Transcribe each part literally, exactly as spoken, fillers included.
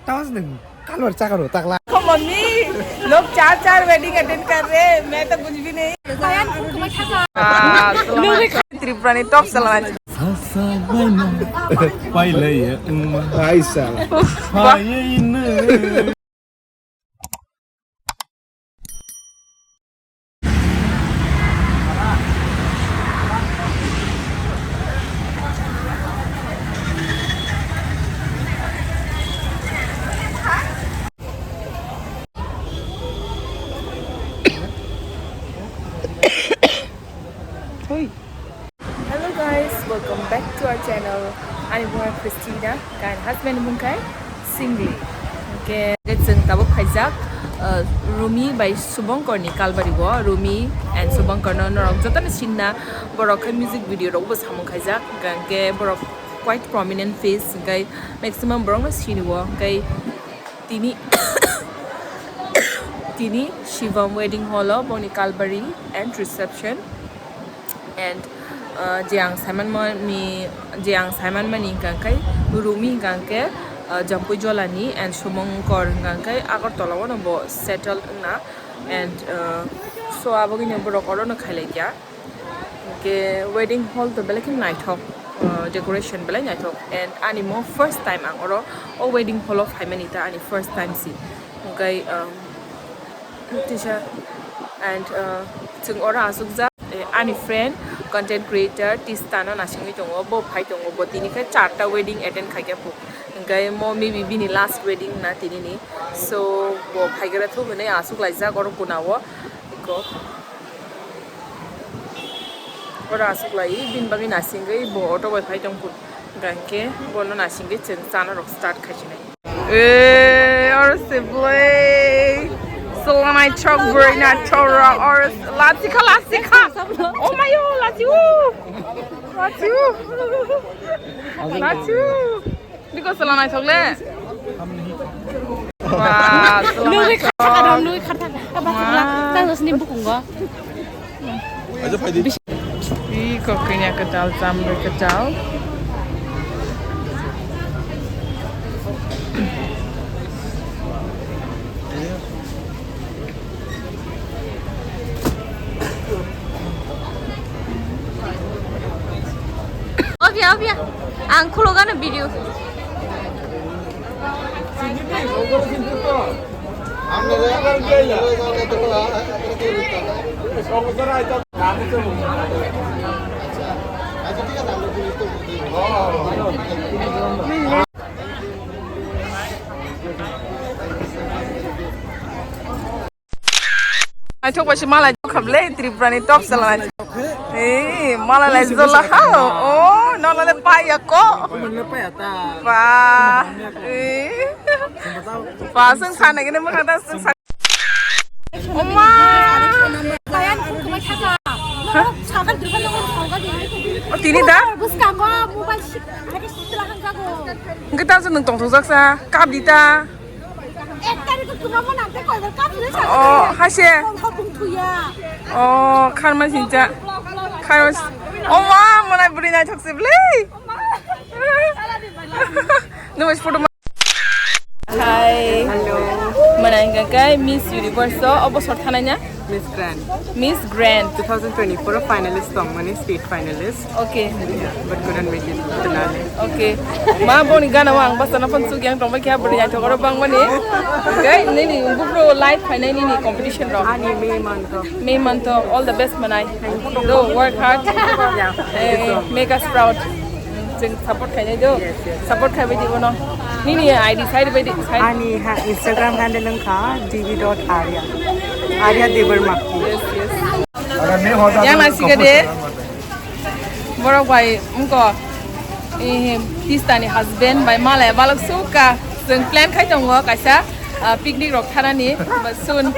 Tawas nang kalwar chakaro takla. Mummy, log char char wedding attend kar rahe hain, main to kuch bhi nahi. Bayan ko kumai thaka. Ah, Tripura ni top salon. Sasa baina. Paile ye umma. Aisa. Paile ne. Hello guys, welcome back to our channel. Ani buma Christina, kan husband bungkai Singli. Okay, chwng tabuk khaijak, uh, Rumi bai Subongkor ni Kalbari o. Rumi and Subongkor no norok joto no sinna, borok khai music video rok bo samung khaijak, hwnkhe borok quite prominent face, hwnkhe maximum borok no sini o, hwnkhe tini, tini Shivam wedding hall o boni Kalbari and reception. And, uh, je ang saiman mani, je ang saiman mani hwnkha khe Rumi hwnkha khe, uh, Jampui Jolani and Subongkor hwnkha khe Agartala o no bo settle wngna. And, uh, so aboni borok oro no khailai kha. Hwnkhe wedding hall to belai khe naithok, uh, decoration belai naithok. And ani mo first time ang oro o wedding hall o phaimani ta ani first time si. Hwnkhe, um, Tisa and, uh, chwng oro asukjak, eh, ani friend content creator Tista no nasingwi tongo, bo phai tongo, bo tini khe charta wedding attend khaikha puk, hwnkhe mo maybe bini last wedding na tini ni, so bo phaigra thuk hinwi asuk laijak oro kuna o, eko oro asuk lai bini bagwi nasingwi bo auto bai phai tong puk, hwnkhe bono nasingwi chwng chana rok start khaisinai. Eh, oro se bwlai. Solanai chok bwrwi na chora oro se, lachi kha, lachi kha. Oh my God, lachi u. Lachi u. Lachi u. Biko solanai chok le. Wah, solanai chok. Nui kharta, nui kharta. Wah. Tang sini bukungo. Iko kanya ketal, chamre ketal. Obia, obia. Ang khulogano video. Naithok bai se malai khamle Tripura ni top sala naithok. Ei, malai lai jola ha. Oh, no le paya ko. Ba. Ei. Ba, sung sana gini mukha ta sung sana. Oma. Bayan ko kumai thaka. Sagar durga nang sagar di. Oh, tini da? Bus kanggo mobile si. Hari sitra hangkago. Hingke ta sung nung tong thok jak sa. Kap di ta. Ek tarikh o tuma mo nang te koi bar kap le sa. Oh, haise. Kong kong thuya. Oh, kharma sincha. Kharma. Oh, ma, mwnai bwrwi naithok se bwlai. Nung photo ma. Hi. Hello. Mwnai hingka kai Miss Universe o, obo sor thanai na? Miss Grand. Miss Grand. Two thousand twenty-four finalist tong mani, state finalist. Okay. Yeah, but couldn't make it to finale. Okay. Ma boni gana o ang basa na phone suk yang tong ba kya bwrwi naithok oro bang mani. Kai nini bukro live phainai nini competition ro. Ani May month o. May month o, all the best mwnai. Thank you. Do work hard. Yeah. Eh, make us proud. Chwng support khainai do. Yes, yes. Support khaibai di bono. Nini I D side by di side. Ani ha Instagram handle wngkha D B dot Arya. Arya Debbarma. Yes, yes. Yang nasi gede. Borok bai wngko. Eh, Tista ni husband bai malai balok suka. Chwng plan khai tongo kaisa, ah, picnic rok thanani, but soon.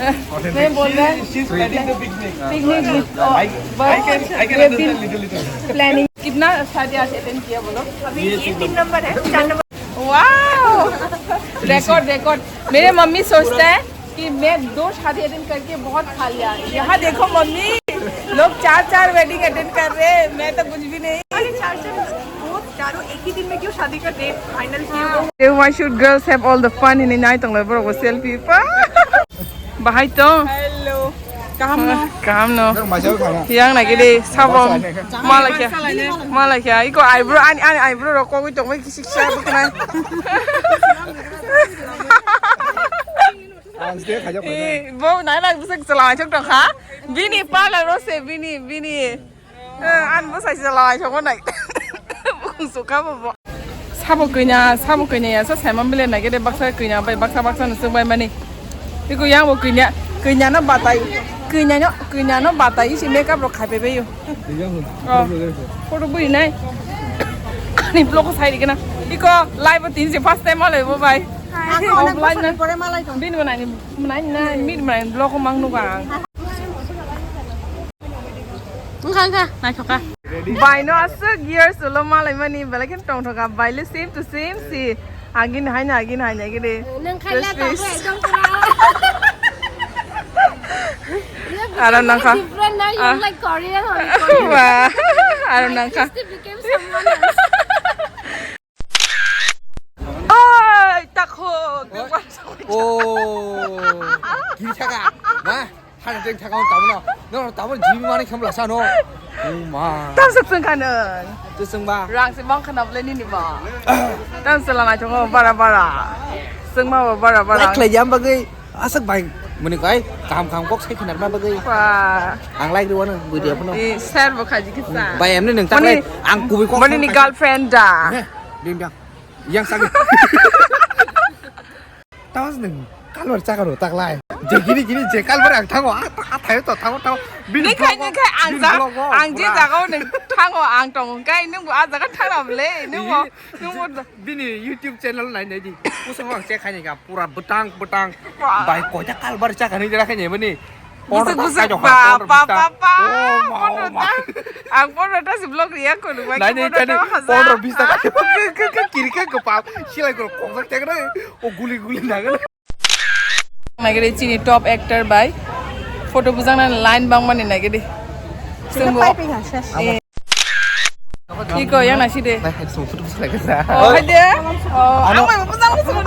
Eh, main bol raha hai. She's planning the picnic. Picnic with, oh, I, but I can, I can we have understand been little, little. Planning. कितना शादी आज अटेंड किया बोलो? अभी ये तीन नंबर है, चार नंबर। Wow! Record, record. मेरे मम्मी सोचता है कि मैं दो शादी अटेंड करके बहुत खा लिया। यहाँ देखो मम्मी, लोग चार चार वेडिंग अटेंड कर रहे हैं, मैं तो कुछ भी नहीं। अरे चार चार, बहुत Aro ek hi din mein kyun shaadi ka date final kiya hua? Why should girls have all the fun? Hini nai tong lai borok bo selfie pa. Bahai to. Hello. Kaham no? Kaham no. Yang na gede sabong. Malakya. Malakya. Iko eyebrow ani ani eyebrow rok kogwi tong bai kisik sa buknai. Ang se khajak. Eh, bo nai nai bwswk chwla chok tong kha. Bini parlor ro se bini bini. Eh, an bo sai chwla chok nai. Bukung sukha bo bo. Sabo kanya, sabo kanya ya sa sai man bile nai gede baksa kanya bai baksa baksa no sung bai mani. Iko yang bo kanya, kanya no batai. Kanya no, kanya no batai isi makeup ro khai bai bai yo. Oh. Photo bui nai. Ni vlog ko sai ri gana. Iko live o tin se first time alai bo bai. Hi. Ako Oh, online online ko na. Pore malai tong. Bin ko nai ni, nai, nai, mit nai vlog ko mang nuga ang. Wngkha, wngkha, naithoka. Bai no aswk years ulo malai mani belai khe tongthoka. Bai le same to same si. Agin hai na, agin hai na gede. Nang khai la Just tong this. Ekdom pura. Aro nang kha. Different now, you Ah. Look like Korean or Korean. Wah. Aro nang kha. Just became someone else. Oi, takhuk. Oh. Kiri thaka. Ma, hana teng thaka tamo no. No, tamo jibi mani khamla sa no. Oh ma. Tam suk sung khanung. Tu sung ba. Rang se bang khana bole nini ba. Tam se lama chongo bara bara. Sung ma ba bara bara. Like lai jam bagai. Asak bai. Muni kai kam kam kok sai khinar ma bagai. Wah. Ang like riwano video puno. Eh, share bo khaji kisa. Bai emni nung Mani- taklai ang kubi kok. Mani ni girlfriend da. Eh, bim bim. Yang sagi. Tawas nung kalbar chakaro taklai. Je gini gini je kalbar ang thango a a thayo to thango thango. Bini Ni khai vlog ni o, khai ang bini ja vlog o, ang je pura. Jaga o nung thango ang tong kai nung bo a jaga thangna bole nung bo Ih. Nung bo Bini YouTube channel nai nai di. Kusung ang check khai ka pura betang betang. Wah. Bai koita kalbar chakani jera khai ni bani. Busuk, busuk, pa, pa, pa, pa. Oh, ma, oh, ma. Ang pondro ta si vlog react ko lu. Nai, nai, tani pondro bis taka. Ke, ke, ke, kiri ke, ke, pa. Silai ko, kok sak tek na. O guli, guli na, na. Nagiri chini top actor bai. Photo bujang na line bang mani nagiri. Sungbo. Piping ha, ses. Eh. Iko yang nasi de. Nai, hai, sung photo bujang lagi sa. Oh, hai de. Oh, ano. Ang bai bujang sung.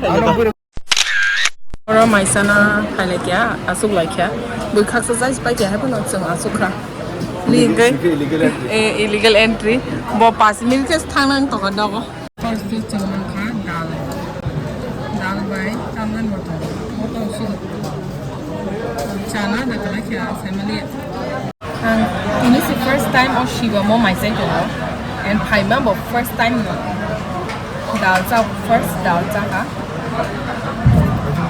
Ano. Oro maisana phailaikia, aswk laikia. Bui khaksa jai paikia, hai phano chwng aswk kha. Illegal, illegal entry. Eh, illegal entry. Bo pas minute khe thang nang tongkha nogo. First to chwng mankha dal. Dal bai tamjani motor. Motor sudo. Chana da kala kya family. Ang tini si first time o Shiva mo mai chai tongo. And phaima bo first time no. Dal cha first dal cha ha.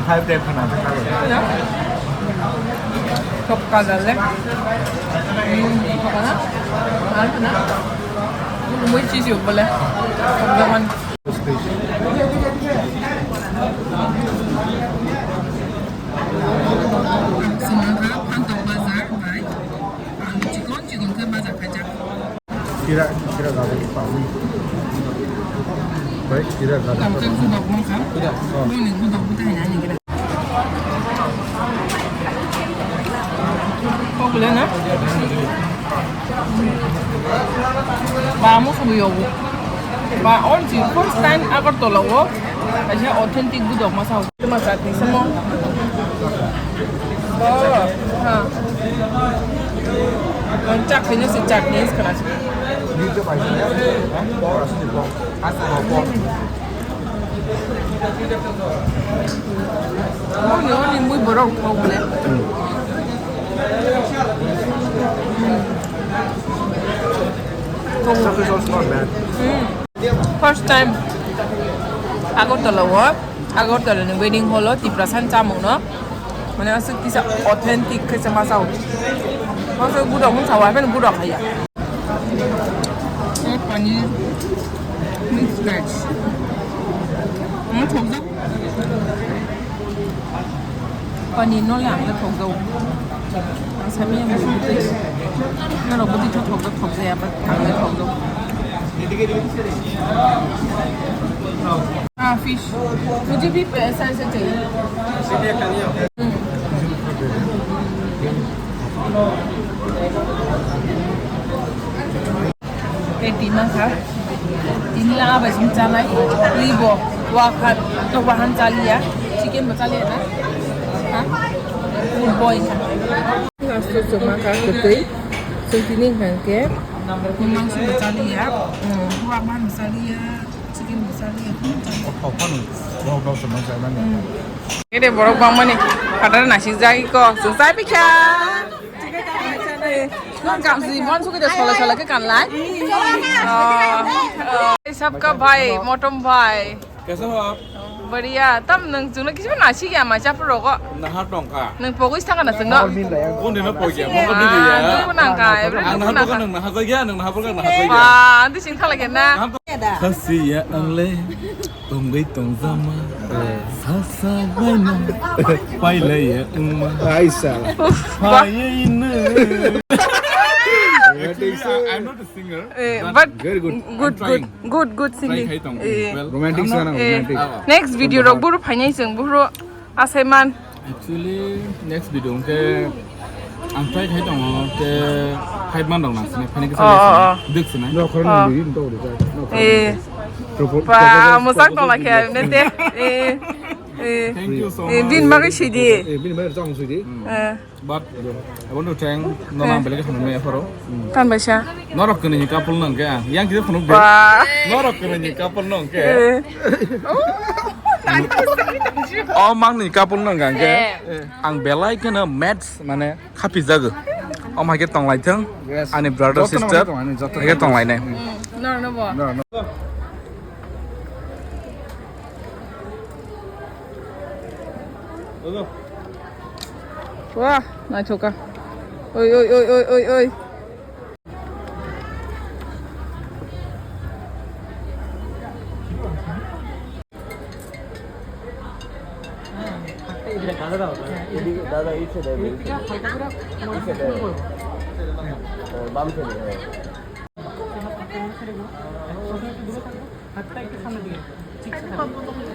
Five time khana. Hello. Top ka dal le. Hmm, top na. Dal na. Mui chi chi bole. Top na man. Sumangkha Phantok Bazar bai. Ang chikon chikon khe bazar khaijak. Kira, kira gado pawi. Bai, kira gado. Kam kam su dok mangkha. Kira. Oh. Boni su dok buta hai nani kira. Kok le na? Ba mo su yogo. Ba on si first time Agartala o. Aja authentic budok masa. Tuma chutney samo. Oh, ha. Ang chak khaina se chutney is kana. Ani, ani mui borok thok le. Stuff is also not bad. Hmm. First time Agartala o, Agartala ni wedding hall o Tiprasa ni chamung no. Mane aswk kisa authentic khe se masa o. Masa gudok hwn sawa, happen gudok haya. Paneer mix veg. Ang thokjak. Paneer no le ang le thokjak. Ang sami ang bwtwi. Norok bwtwi tho thok thok jaya, but ang le thok do. Ah, fish. Mujhe bhi aisa aisa chahiye. Hmm. Tei tin Nangkha, tini la abai song chanai, twi bo, wakhat, to wahan chaliya, chicken bo chaliya na, ha? Food boy kha. Last o chwng mankha kwtwi, chwng tini hwnkhe. Mangso bo chaliya, hmm, wahan bo chaliya, chicken bo chaliya, hmm, chaliya. Hmm. Ede borok bangmani, phataro nasikjagwi kok, chwng chai pikha. Nung kamsi bon sukida sola sola ke kanlai. Oh, oh. Sabka bhai, Motom bhai. Kaisa ho aap? Badhiya. Tam nung chungno kisi nasi kya ma chapur rogo. Naha tongka. Nung pogis thanga na chungno. Kon dino pogya? Mo ko dili ya. Nung nang ka, every nung nang ka. Nung naha jagya, nung naha pogya, naha jagya. Wah, antu sing thala kena. Khasi ya angle. Tongwi tongjama, eh, sasa baino, pailaiya wngma. Aisa. Uff, ba- Paiyino. Actually, I, I'm not a singer, eh, but but very good. I'm good, trying. Good, good, good singing. Try khai tong. Eh. Well, romantic sana, eh, romantic. Next video rok buru phainai chwng buru asaiman. Actually, next video hwnkhe ang try khai tongo, te five man rok nang sinai, phani kisa. Oh, oh, oh. Duk sinai. No, khorang nang dui, no, no, eh. Propo-, ba, proposal, mosak proposal tong la khe, video. Ne te. Eh, eh. Thank you so much. Eh, bin bagwi sidi. Eh, bin bagwi chong sidi. Hmm. Eh. But I want to thank, no, eh, nang belai khe hambai maya pharo. Tan baisa. Norok kwnwi ni couple nang khe ang. Yang kisa phunuk de. Wah. Norok kwnwi ni couple nang khe. Eh. Oh, thank you, thank you. Oh, mang ni couple nang khe. Eh. Ang belai kheno match mane khapi jago. Om hai khe tonglai thang. Yes. Ani brother, joto sister. Nang khe tonglai, joto hai khe nang tonglai nai. Hmm. No, no, bo. No, no. Wah, naithoka. Oi, oi, oi, oi, oi, oi. দাদা, এই সাইডে, এই সাইডে। এই সাইডে। হ্যাঁ, বাম সাইডে, হ্যাঁ। হাতটা একটু সামনের দিকে, ঠিক আছে।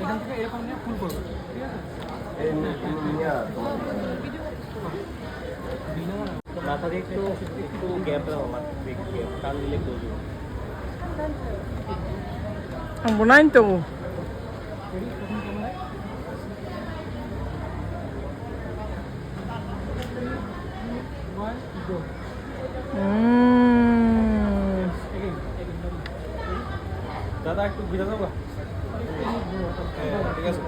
এখান থেকে এরকম নিয়ে পুল করবে, ঠিক আছে? এই নি-, নি-, নিয়ে আর তোমার। মাথাটা একটু, একটু গ্যাপ রাখো, মাথাটা একটু গ্যাপ, টান দিলে একটু উঠবে। Ang bo naino tongo. Mm. দাদা, একটু ঘুরে যাবো। হ্যাঁ, ঠিক আছে।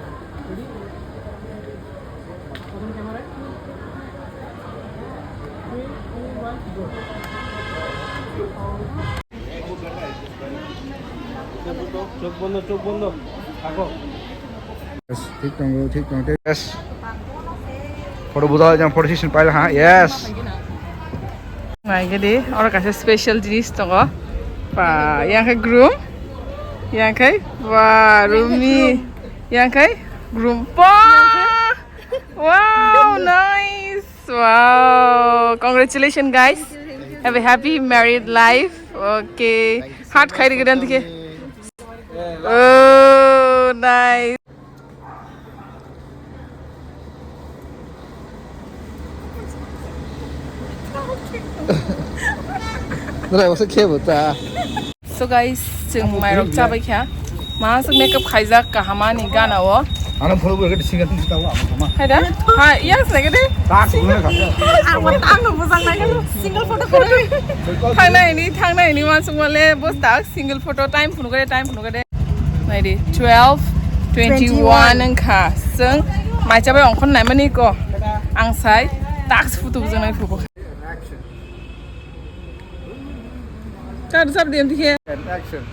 চোখ বন্ধ, চোখ বন্ধ, থাকো। Yes, ঠিক tongo, ঠিক tongo, ঠিক. Yes. Photo buda jang photo session paila ha. Yes. Nai gede, oro kaisa special jinis tongo. Ba, yang khe groom, yang khe, ba, Rumi, yang khe groom. Ba! Wow, nice. Wow, congratulations, guys. Have a happy married life. Okay. Heart khai ri gedan dikhe. Oh, nice. Nora, wasa khe bo ta. So guys, chwng mairok chabai kha. Ma swk makeup khaijak kaham ani gana o. Ano follow gori single tin sita wa ama. Hai da? Ha, yes, nai gede. Tak guna kha. Ang mo tang no bujang nai gede. Single photo photo. Thangnai ni, thangnai ni ma swk male bos tak single photo time phunu gede, time phunu gede. Nai di, twelve twenty-one wngkha. Chwng mai chabai ongkhon nai mani ko. Ang sai tak photo bujang nai photo. Action. Char sab diam dikhe. And action.